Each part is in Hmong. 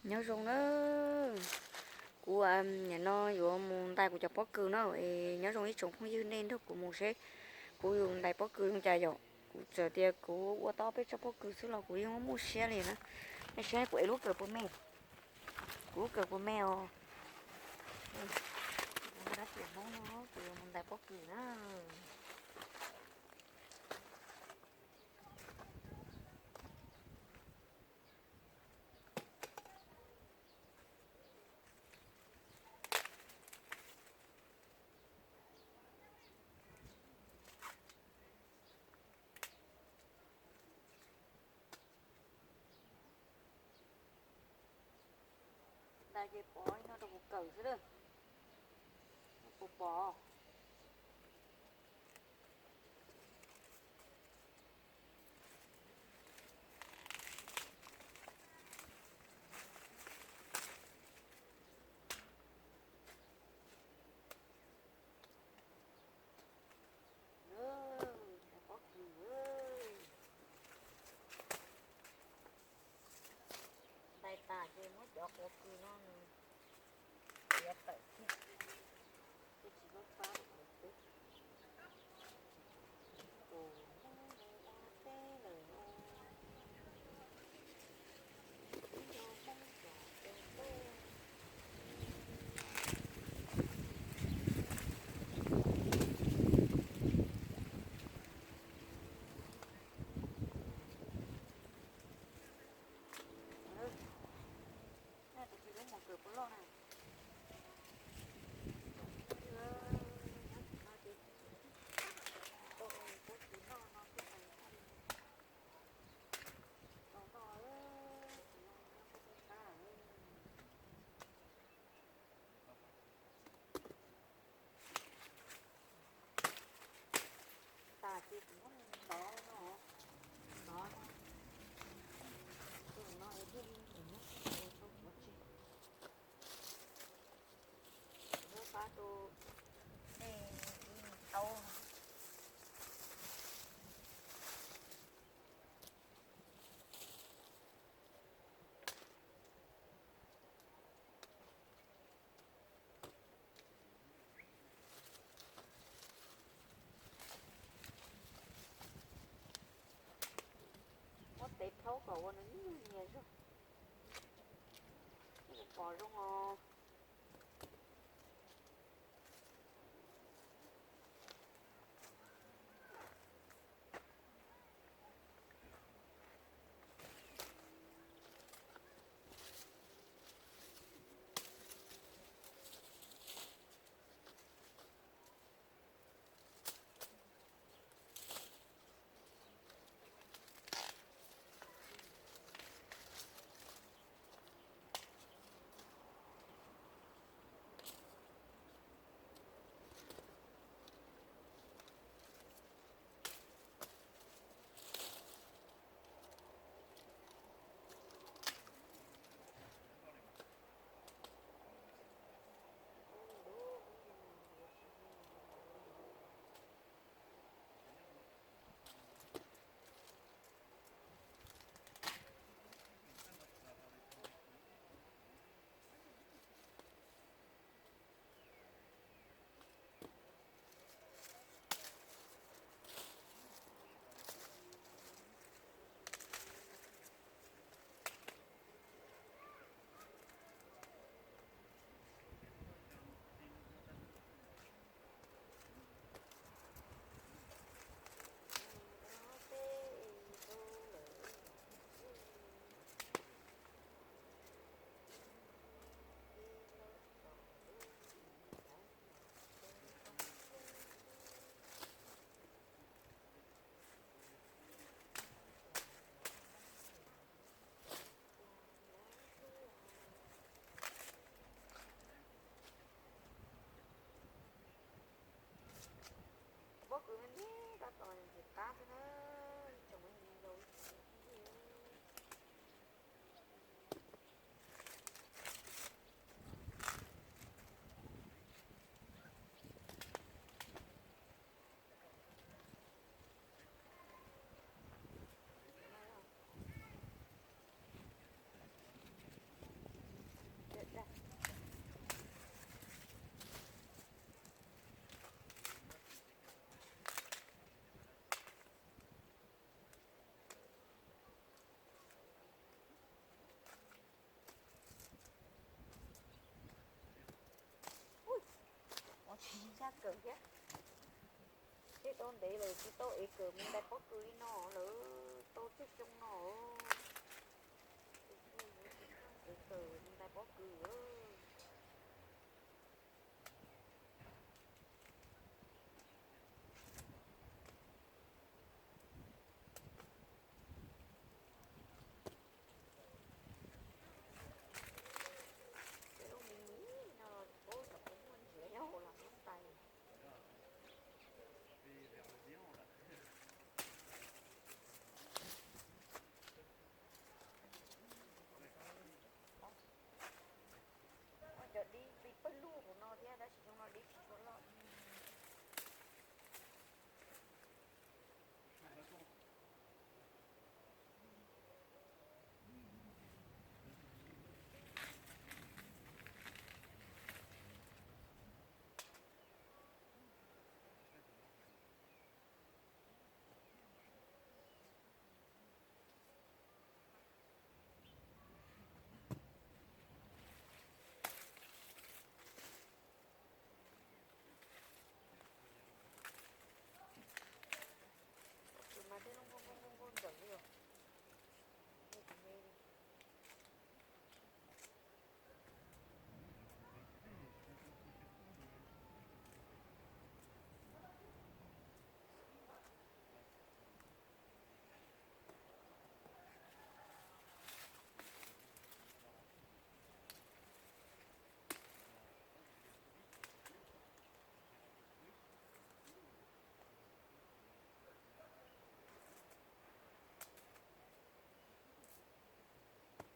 Nyob zoo na, kuv nim no yuav mus ntais kuv cov pob kws na, es nyob zoo ib tsoom phooj ywg nej nrog kuv mus seb kuv yuav ntais pob kws zoo cas yom. Kuv txawm tias kuv ua tau peb tsob pob kws xwb los kuv yeej muaj muaj siab li na. Nej saib kuv ev lub kawm puas me, kuv lub kawm puas me os. Kuv nrab tiam Hmoob no kuv yuav mus ntais pob kws na. Ntais ces pov no rau kuv kawm xwb lawm. Puas pom? Cov pob kws, ntais tas ces muab cov pob kws no nws tiav tawm thiab, ces tsis pab pab lawm peb. Tus Hmoob da teb lawm os, ib yog Hmoob tsom tes teb. Tus tsis lub mos kawm puas loj na. Nyob tim no ces tau ua pob kws noj no xwb na. Tau noj, tsis noj nyob pob kws qab. Tas ces kuv muab ntov no, ntov no, tus no es thiaj li muab sau pov tseg. Kuv muab pab rau nej ib taub. Muab tev plhaub kom ua nws nyias nyias zog, nej puas pom zoo os. Pob kws me ntsis tab tom ntxim qab xwb na, tsoom me ntsis laus ib tsoom me ntsis. Kawm thiab, tej tau ntev lawm tsis tau ev kawm mus ntais pob kws li no lawm, tau tsawg xyoo no ev kawm mus ntais pob kws. Tej lub me nyuam no los puab kom puab muaj ntxiv nyob hauv los muab ntais. Muaj cov dib plig pawg lug hauv no thiab tab sis xyoo no dib tsis tshua loj. Pob kws mas tej lub nkuaj nkuaj nkuaj nkuaj ntawm li os.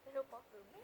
Tej lub pob kws me.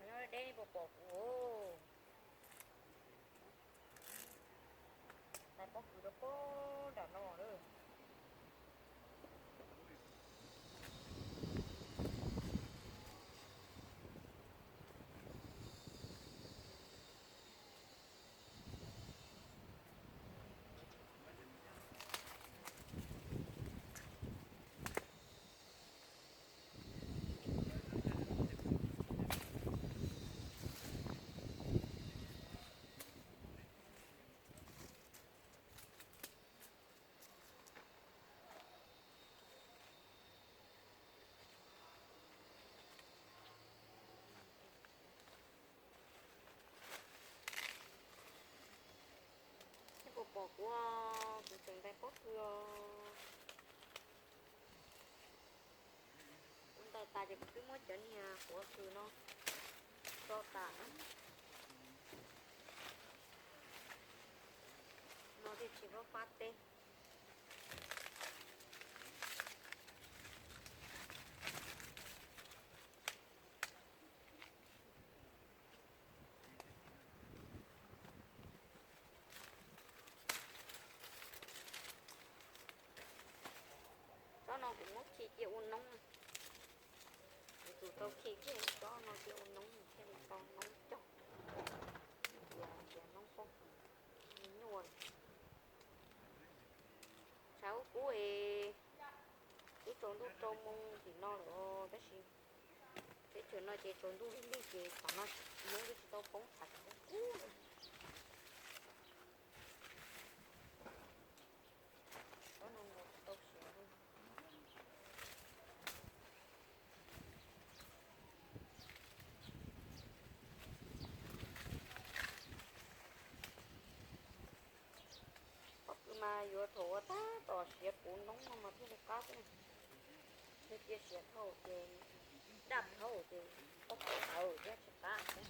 Nyob deb pom pom kuv. Ntais pob kws rau pem nram no lawm. Nej puas pom kuv, kuv tseem ntais pob kws os. Kuv ntais tas ces kuv twb muab cov niag quav kws no tso tas na. No thiaj tsis fab fab teb. Tsob no kuv muab khi cia ua noob. Kuv tus tau khi kiag tsob no cia ua noob thiaj li tau noob cog. Tias tias noob pob kws nyuaj. Tshav kub kub es twb tsaus ntuj rau moo tim no lawm tab sis teb chaws no ces tsaus ntuj lig lig ces tom no hnub twb tsis tau poob tshav kub kub. Tsob no mus tsis tau siav li. Pob kws mas yuav thaum uas tab tom siav puv noob no mas thiaj li qab xwb. Yog cia siav dhau ces daj dhau ces pob kws tawv thiab tsis qab thiab.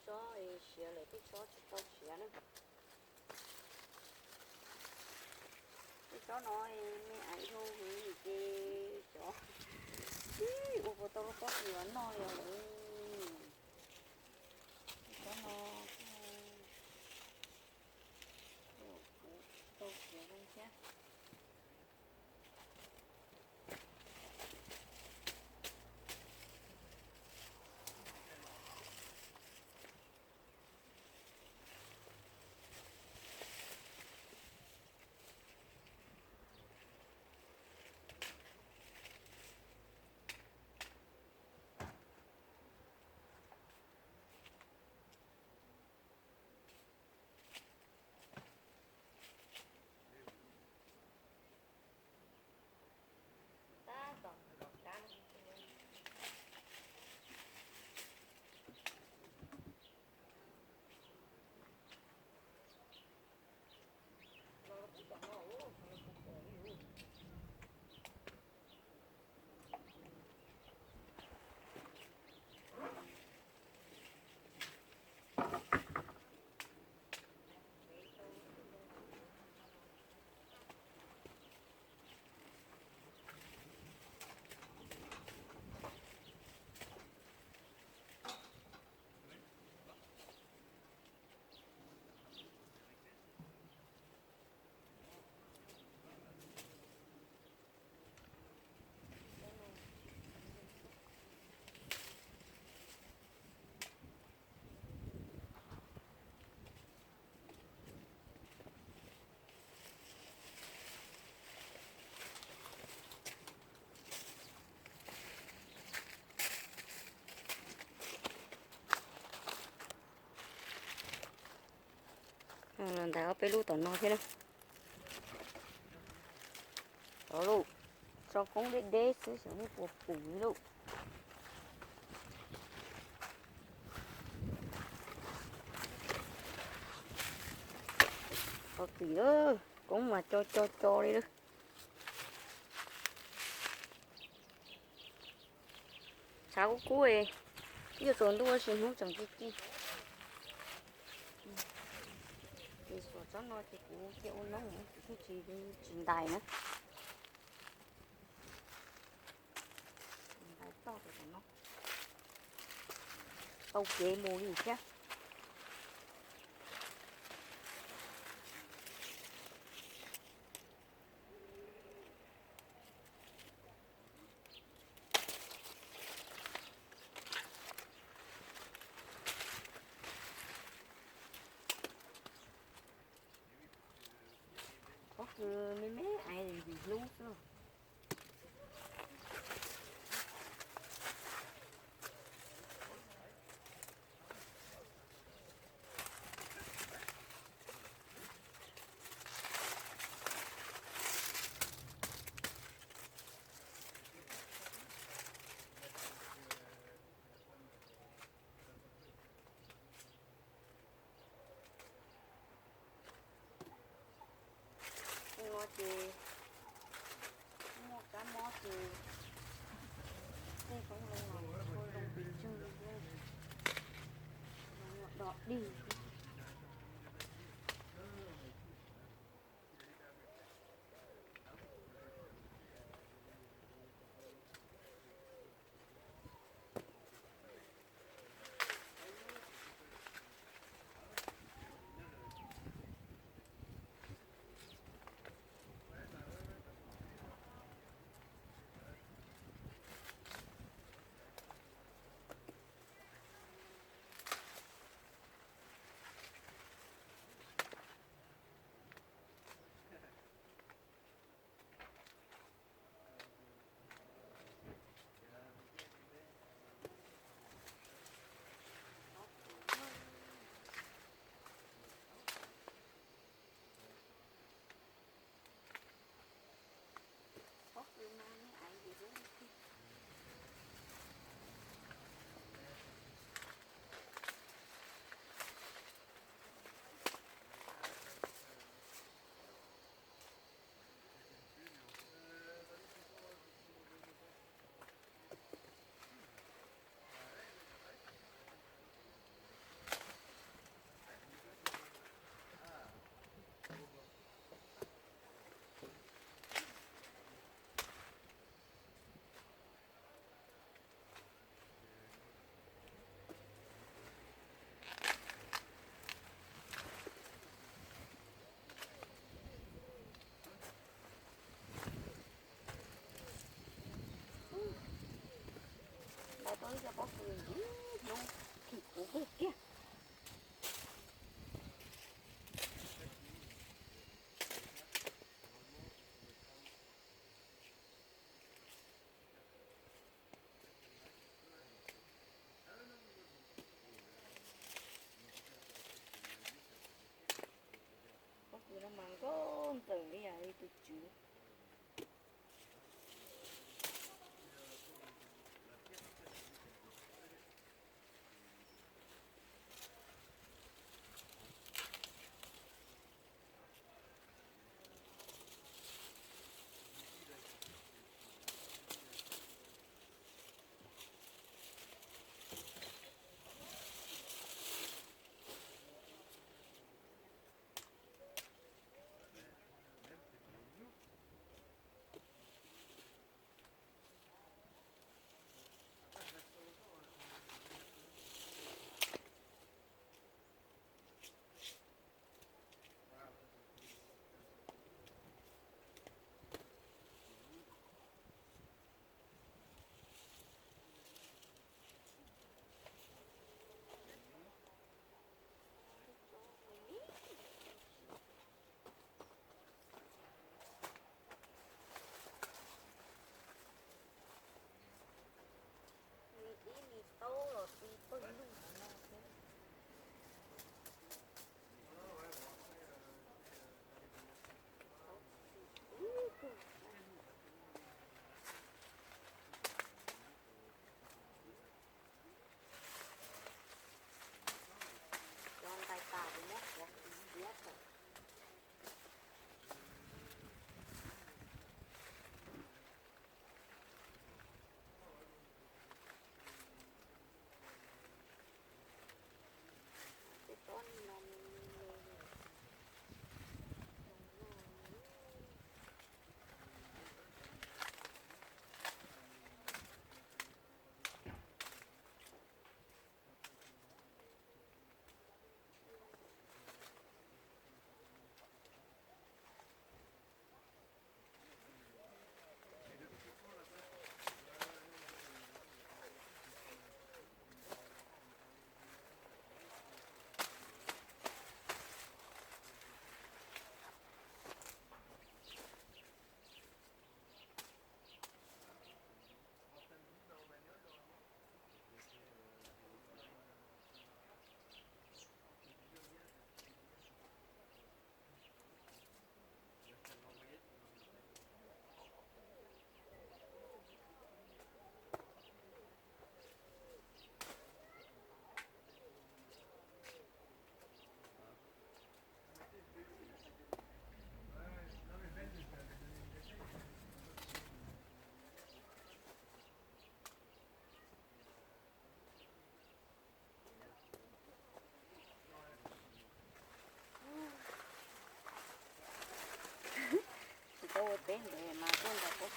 Tsob siav lawm, tej tsob tsis tau siav na. Tej tsob no me aiv dhau heev ces cov ua puas tau lub pob kws los noj li lawm. Tej tsob no kuv tau siav zoo thiab. Los ntais ob peb lub tom no thiab na. Tod lauj, tso koob deb deb xwb xyov muaj puas pum li lauj. Qhov txim lawm, koob mas co co co li lawm. Tshav kub kub, twb yuav tsaus ntuj tab sis hnub tseem ci ci. Ces xuas tsob no ces kuv cia ua noob, kuv thiaj tsis, tsis ntais na. Ntais toj rau tom no, tau kev mus li thiab. Pob kws me me aiv ntxim hlub xwb. Ua no ces muaj kab mob ces tej koob loo los ua zoo pes tsawg thiab, los ua dog dig thiab.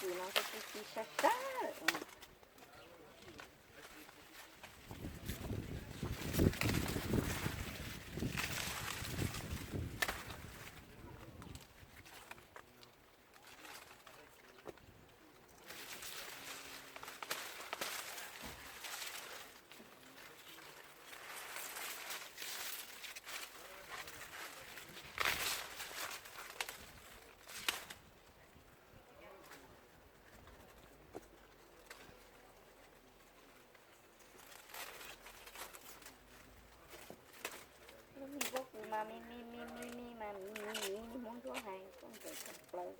kws no kuj ci ci sab sab lawm. Lub me pob kws mas me me me me mas me me me, Hmoob Ntsuab hais koj nkawd tshaj plaws.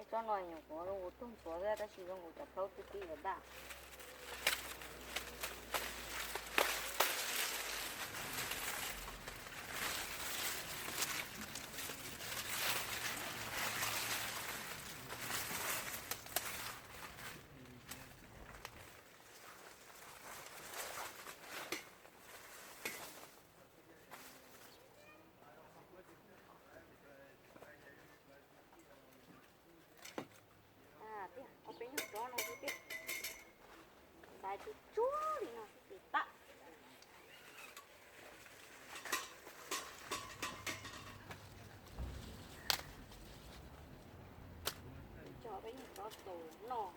Tsob no nyuam qhuav zoo nkaus tuag ntxuav xwb tab sis zoo nkaus cov plaub twb tib lawm ntag. Tiag, ob peb nyuag tsob no xwb tiag. Ntxhais tsuag tsuag li no xwb ces tag. Coj peb nyuag tsob xaus noj.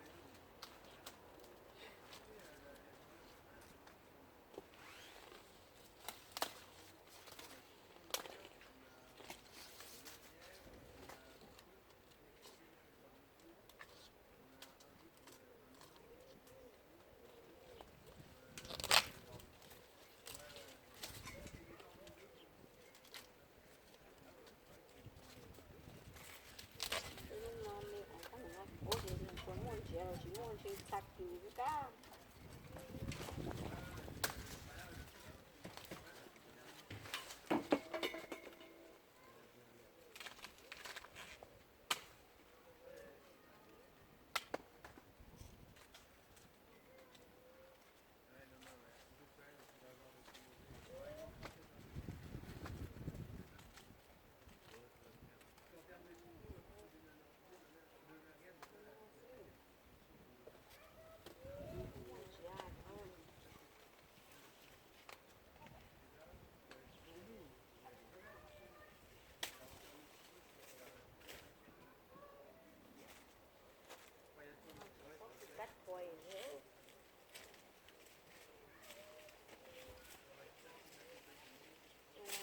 Lub no me ntawm no puas muaj ntsiav los tsis muaj, ntshe tag kis xwb kab.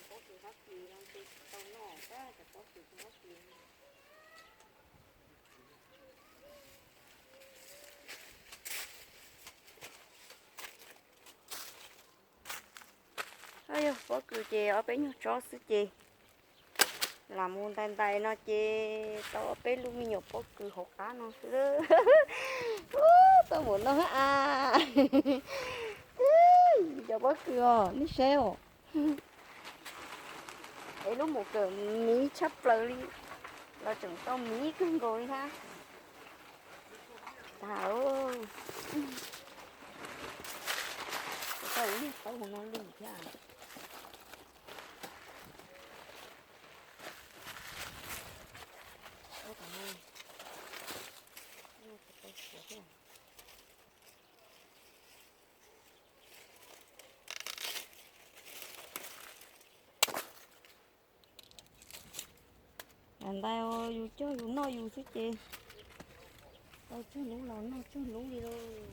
Pob kws Hab Kis no ntshe tsis tau noj, cov pob kws Hab Kis. Yog pob kws ces ob peb nyuag tsob xwb ces lam mus ntais ntais no ces tau ob peb lub me nyuam pob kws hauv qab no xwb. Tau npaum no a. Cov pob kws os, nej saib os. Es lub mus kawm miv tshaj plaws li, los tseem tau miv kawg nkaus li hab. Tas, tau ib niag taub hau no lug thiab. Lam ntais os, yus cog yus noj yus xwb ces tau tsawg lub los noj tsawg lub li lauj.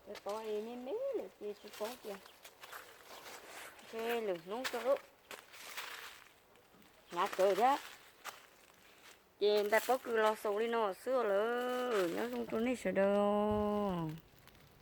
Cov tod es me me lawm ces tsis paub tias, ntshe lwm hnub tso lub, hnav tsawv thiab. Ces ntais pob kws los xaus li no xwb lawm, nyob zoo rau nej sawv daws.